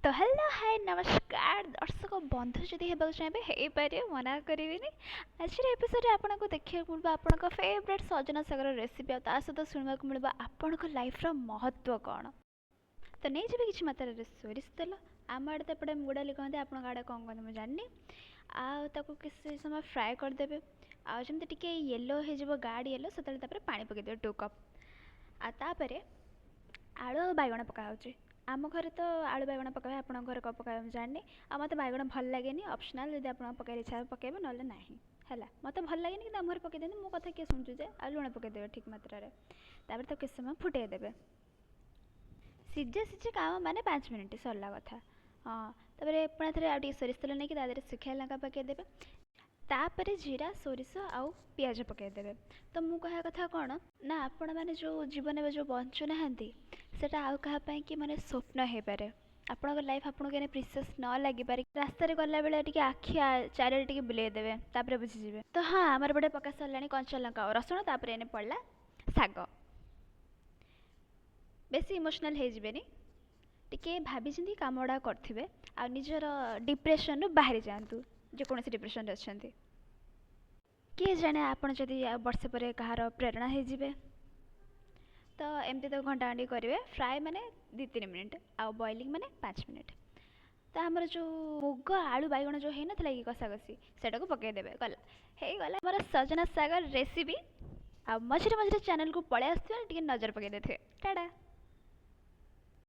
ତ ହ୍ୟାଲୋ, ହାଏ, ନମସ୍କାର ଦର୍ଶକ ବନ୍ଧୁ। ଯଦି ହେବାକୁ ଚାହିଁବେ ହେଇପାରିବେ, ମନା କରିବିନି। ଆଜିର ଏପିସୋଡ଼ରେ ଆପଣଙ୍କୁ ଦେଖିବାକୁ ମିଳିବ ଆପଣଙ୍କ ଫେଭରେଟ୍ ସଜନା ଶାଗର ରେସିପି ଆଉ ତା ସହିତ ଶୁଣିବାକୁ ମିଳିବ ଆପଣଙ୍କ ଲାଇଫ୍ର ମହତ୍ତ୍ୱ କ'ଣ। ତ ନେଇଯିବେ କିଛି ମାତ୍ରାରେ ସୋରିଷ ତେଲ। ଆମ ଆଡ଼େ ତ ଏପଟେ ମୁଗ ଡାଲି କହନ୍ତି, ଆପଣଙ୍କ ଆଡ଼େ କ'ଣ କହନ୍ତି ମୁଁ ଜାଣିନି। ଆଉ ତାକୁ କିଛି ସମୟ ଫ୍ରାଏ କରିଦେବେ ଆଉ ଯେମିତି ଟିକେ ୟେଲୋ ହେଇଯିବ, ଗାଢ଼ ୟେଲୋ, ସେତେବେଳେ ତାପରେ ପାଣି ପକାଇଦେବେ 2 କପ୍। ଆଉ ତାପରେ ଆଳୁ ଆଉ ବାଇଗଣ ପକା ହେଉଛି। ଆମ ଘରେ ତ ଆଳୁ ବାଇଗଣ ପକାବେ, ଆପଣଙ୍କ ଘରେ କ'ଣ ପକାବେ ମୁଁ ଜାଣିନି। ଆଉ ମୋତେ ବାଇଗଣ ଭଲ ଲାଗେନି। ଅପସନାଲ୍, ଯଦି ଆପଣ ପକାଇବାର ଇଚ୍ଛା ହେବ ପକାଇବେ, ନହେଲେ ନାହିଁ। ହେଲା, ମୋତେ ଭଲ ଲାଗେନି କିନ୍ତୁ ଆମ ଘରେ ପକାଇ ଦିଅନ୍ତି। ମୋ କଥା କିଏ ଶୁଣୁଛୁ ଯେ। ଆଉ ଲୁଣ ପକାଇଦେବେ ଠିକ୍ ମାତ୍ରାରେ। ତାପରେ ତାକୁ କିଛି ସମୟ ଫୁଟେଇ ଦେବେ। ସିଝା ସିଝି କାମ ମାନେ 5 ମିନିଟ୍, ସରିଲା କଥା। ହଁ, ତାପରେ ପୁଣି ଥରେ ଆଉ ଟିକେ ସୋରିଷ ତେଲ ନେଇକି ତା ଦେହରେ ଶୁଖିଲା ଲଙ୍କା ପକାଇଦେବେ। ତାପରେ ଜିରା, ସୋରିଷ ଆଉ ପିଆଜ ପକାଇଦେବେ। ତ ମୁଁ କହିବା କଥା କ'ଣ ନା, ଆପଣମାନେ ଯେଉଁ ଜୀବନ ଏବେ ଯେଉଁ ବଞ୍ଚୁନାହାନ୍ତି, ସେଇଟା ଆଉ କାହା ପାଇଁ କି ମାନେ ସ୍ୱପ୍ନ ହେଇପାରେ। ଆପଣଙ୍କ ଲାଇଫ୍ ଆପଣଙ୍କୁ ଏଇନେ ପ୍ରିସିୟସ୍ ନ ଲାଗିପାରେ। ରାସ୍ତାରେ ଗଲାବେଳେ ଟିକେ ଆଖି ଚାରିଆଡ଼େ ଟିକେ ବୁଲେଇ ଦେବେ, ତାପରେ ବୁଝିଯିବେ। ତ ହଁ, ଆମର ଏପଟେ ପକା ସରିଲାଣି କଞ୍ଚା ଲଙ୍କା ଆଉ ରସୁଣ। ତାପରେ ଏଇନେ ପଡ଼ିଲା ଶାଗ। ବେଶୀ ଇମୋସନାଲ୍ ହେଇଯିବେନି, ଟିକେ ଭାବିଚିନ୍ତି କାମ ଗୁଡ଼ା କରୁଥିବେ ଆଉ ନିଜର ଡିପ୍ରେସନ୍ରୁ ବାହାରି ଯାଆନ୍ତୁ, ଯେକୌଣସି ଡିପ୍ରେସନ୍ରେ ଅଛନ୍ତି। କିଏ ଜାଣେ, ଆପଣ ଯଦି ଆଉ ବର୍ଷେ ପରେ କାହାର ପ୍ରେରଣା ହେଇଯିବେ। ତ ଏମିତି ତ ଘଣ୍ଟା ଘଣ୍ଟି କରିବେ। ଫ୍ରାଏ ମାନେ 2-3 ମିନିଟ୍ ଆଉ ବଏଲିଂ ମାନେ 5 ମିନିଟ୍। ତ ଆମର ଯେଉଁ ମୁଗ, ଆଳୁ, ବାଇଗଣ ଯେଉଁ ହେଇନଥିଲା କି କଷାକଷି, ସେଇଟାକୁ ପକାଇଦେବେ। ଗଲା, ହେଇଗଲା ଆମର ସଜନା ଶାଗ ରେସିପି। ଆଉ ମଝିରେ ମଝିରେ ଚ୍ୟାନେଲକୁ ପଳେଇ ଆସୁଥିବେ, ଟିକେ ନଜର ପକାଇ ଦେଇଥିବେ। ଟାଟା।